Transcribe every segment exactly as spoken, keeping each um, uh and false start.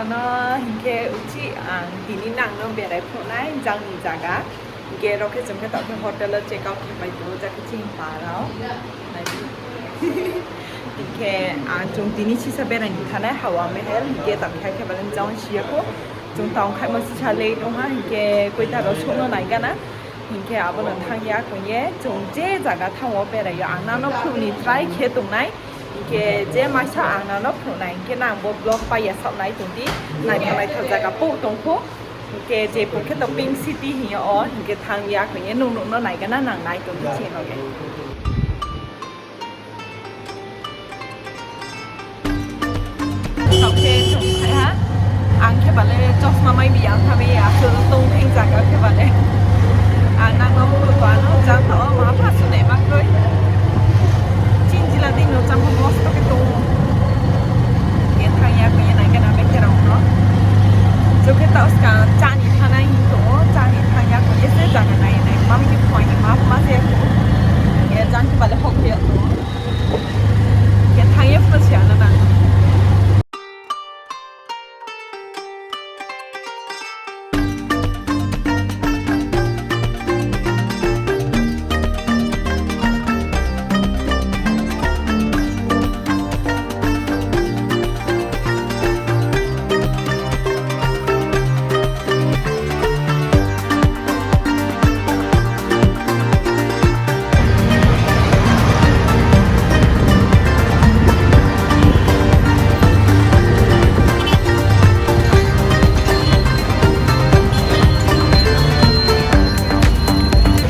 No, hinkhe uchi ang tini nangno berai phunai jangni jaga. Hinkhe rokhe chwngkhe tokhe hotel o check out khe pai tongo, jakhe chini parao. Hinkhe ang chwng tini sisa beraini thanai Hawa Mahal, hinkhe tokhe khe beleng jang siyako. Chwng tong khaima sisa late wngha, hinkhe koita rok songno naigana. Hinkhe abono thangya kongye chwng je jaga thango beraio ang nangno phunukni try khe tongnai. Hinkhe je masa ang nangno phunuknai hinkhe nang bo vlog paiya sak nai tongdi, naithok naithok jaga pok tongkho. Hinkhe je pokhe to Pink City hinya o, hinkhe thangya kongye nung nungno naigana nang nai tongdi chini loge. Tokhe chwng phaiha, ang khe bale chosma mai bi ang khabi aswk tong theng jaga khe bale. Ang nangno mulu to ano jang tao ma pha sune ma kroi. Chinjila dino chang mosto khe tongo. Khe thangya khe nai khe na bekhe rok no. Jokhe tao ska chani thanai hin tongo, chani thangya khe ese jaga nai nai. Mami khe phai ma ma se ko. Khe jang khe bale hok khe tongo. Khe thangya phano se ano na.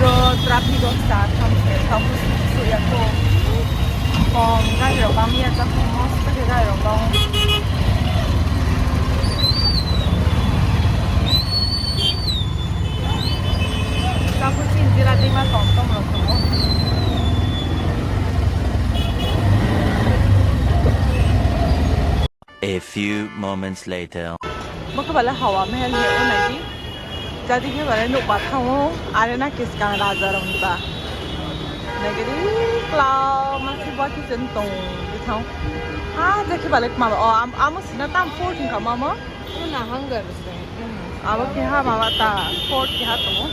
Ro traffic o sa tham se, tamo suya ko. Kom gari rok bang ya, jak mosto khe gari rok bang. Tabuk chini jila dima tom tom rok tongo. A few moments later. Bo khe bale Hawa Mahal he o naidi. Jadi khe bale nuk ba thango, are na kiskang raja rok ni ba. Nagari klau ma si ba kichen tong bithang. Ha, je khe bale ma o am, amo sina tam fourteen ka mama. Una hunger. Abo keha mama ta fort keha tongo.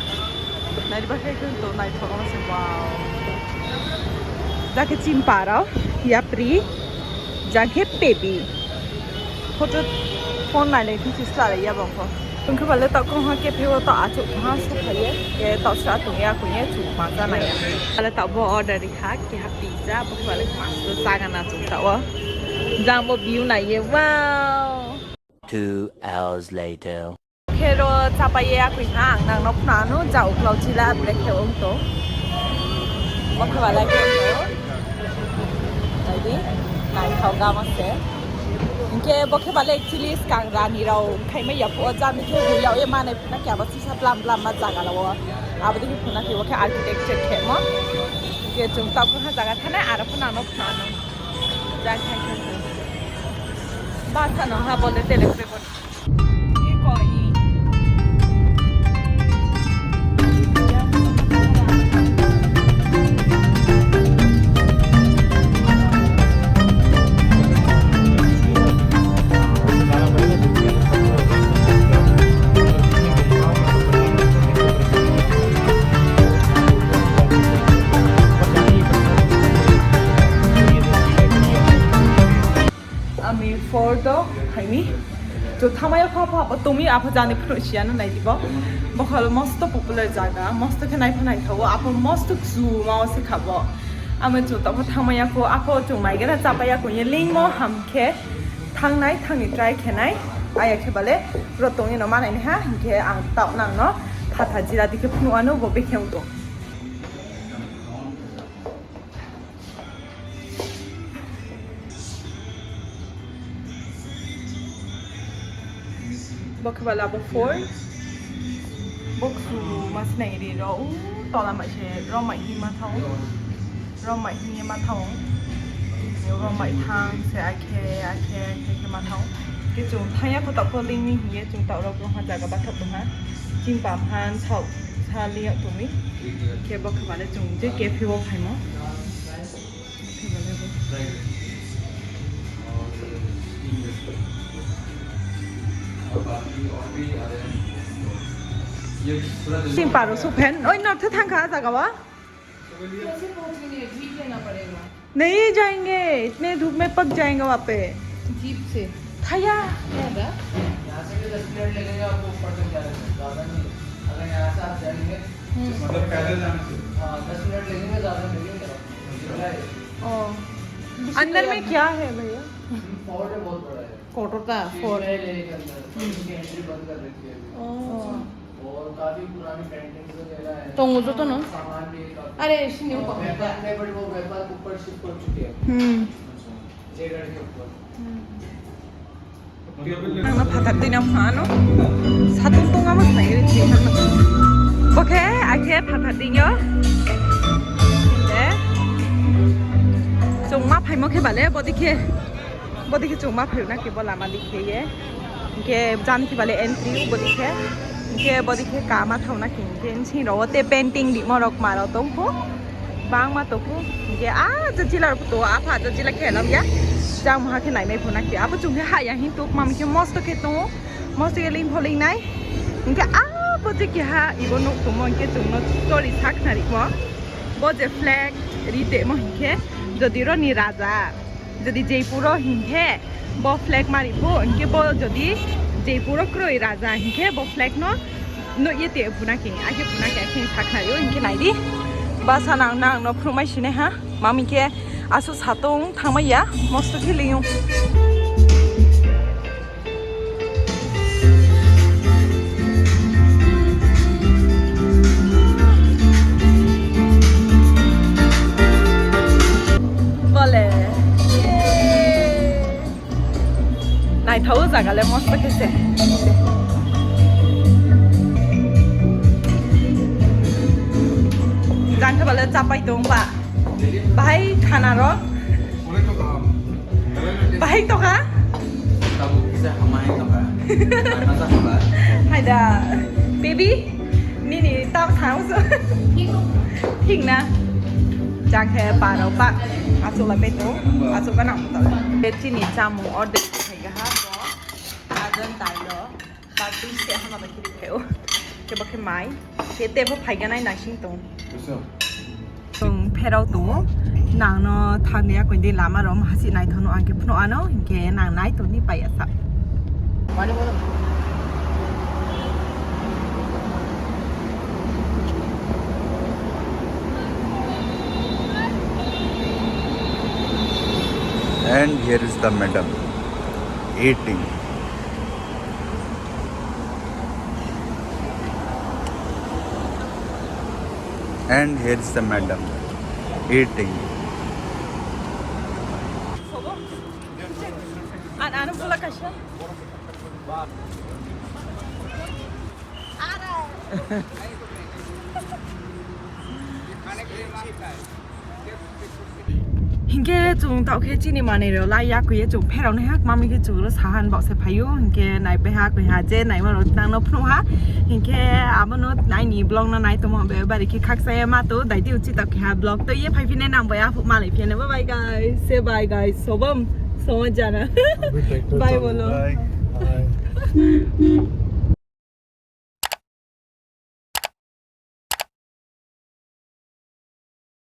Naiba khe khun to naithok se, wow. Jake chimpa rok yapri, jake pepi. Photo phone nai nai khe sla ya bangkho. Tungkhe bale ta kong ha kephe o ta achuk ha su khaye. Ke ta sa tung ya kuye chu ma sa na ya. Bale ta bo order ri ha keha pizza bo bale ma su sa ga na chu ta o. Jang bo view nai ye, wow. Two hours later. Khero chapai ya kwi ha ang nang nok phano ja uklau chila bre khe ong to. Bo khe balai khe to. Naidi, naithok gama se. Hinkhe bo khe balai actually skang rani rao khai ma ya pho jani khe hu yao ye manai phuna kya ba sisa blam blam ma jaga lao. Abo de phuna khe bo khe architecture khe mo. Hinkhe chung ta phuna jaga thana aro phuna nok phano. Ja khai khe. Ba thano ha bole tele kre. Ami four do haini to thamaya pha pha bo tumi apha jani phru siya no nai dibo. Bokhalo mosto popular jaga, mosto khe nai pha nai thawo, apha mosto chu ma se khabo. Ami to to thamaya ko apha to mai gana chapaya ko ye ling mo ham khe thangnai thangni try khe nai. Aya khe bale rotong ino manai ha hinkhe ang tau nang no phatha jira dikhe phnu ano bo bekheng to. Bo khe ba labo four. Bo ksu ma sinai ri ro u tola mai se ro mai hi ma thao. Ro mai hi ma thao. Ro mai thang se akhe akhe akhe khe ma thao. Ke chung thaya ko ta ko ling ni hi ye chung ta ro ko ha jaga ba thap ha. Chim pam han sao sa li ya to mi. Ke bo khe ba le chung je ke phi wo khai mo. Khe ba le bo. Sin paro su phen. Oi, north thangkha jaga wa? कैसे पहुंचेंगे? जीप लेना पड़ेगा। नहीं जाएंगे, इतने धूप में पक जाएंगे वहाँ पे। जीप से। थाया। क्या था? यहाँ से भी दस मिनट लगेगा आपको ऊपर तक जाने में, ज़्यादा नहीं। अगर यहाँ से आप जाएंगे, हम्म। मतलब पैदल जाने से? हाँ, दस मिनट लगेंगे, ज़्यादा लगेंगे आपको। ओ। अंदर में क्या है भैया? फोर्ट है, बहुत बड़ा है। कोटोता फोर्ट। महल है एक अंदर, हम्म। उसकी एंट्री बंद कर रखी है अभी। ओ। और काफी पुरानी पेंटिंग्स वगैरह है। तो मुझे तो ना। सामान भी काफी अरे, इसने ऊपर और व्यापार है, but वो व्यापार ऊपर शिफ्ट हो चुके हैं। हम्म। जयगढ़ के ऊपर। Ang no phatar twi no phano. Satung tong amo sai ri twi phano. Bo khe akhe phatar twi yo. Eh. Chwng ma phaimo khe bale bodi khe. Bodi khe chwng ma phaio na khe bo lama di khe ye. Hingke jani khe bale entry bodi khe. Hingke bodi khe kama thauna khe hingke nsi ro te painting di morok maro tong kho. Bangma tongkhu, hingke ah, jajila rok to, apha jajila khe lam ya. Jang moha khe nai mai phuna khe, abo chwng khe ha ya hin tuk, mam khe mosto khe tongo, mosto khe ling pho ling nai. Hingke ah, bo je keha, ibo nuk tongmo, hingke chwng no story sak nari mo. Bo je flag ri te mo hingke, jodi ro ni raja. Jodi Jaipur o hinkhe bo flag mari phu, hinkhe bo jodi Jaipur o kwrwi raja hinkhe bo flag no nukye te phunakhe, akhe phunakhe, akhe saknario hinkhe naidi. Basa nang nang no phunukmai sine ha, mami khe aswk satung thangmaya, mosto khe liyung. Bole. Naithao jaga le mosto khe se. Jang khe bale chapai tong ba. Bahai khana rok. Bahai tokha? Tabuk kisa hamai tokha. Masa tokha. Haida. Baby, nini tam sao so. Thik na. Jang khe baro ba. Achuk la peto. Achuk ba nang ta. Chini chamung order khai ga ha. Ajan tailo. Ba twi se hama ba kiri phaio. Khe ba khe mai. Khe tebo phaiganai naising tong. Buso. Chwng pherao tongo. Nangno thangya koide lama rom hasi naithokno ang khe phano ano hinkhe nang naithokni pai asa. And here is the madam eating. And here is the madam eating. An ano bola kasha. Hinkhe chwng tao khe chini manwi rw lai ya kwi ye chwng pherok nai hak mami khe chwng rw sahan bok se phaio hinkhe nai bai ha kwi ha je nai mano nang no phunuk ha hinkhe abo no nai ni vlog no nai tongmo be bari khe khaksa ye ma to dai di uchi tao khe ha vlog to ye phai phine nang bai aphuk malai phine bye bye guys say bye guys sobam somaj jana bye bolo. Bye. Bye.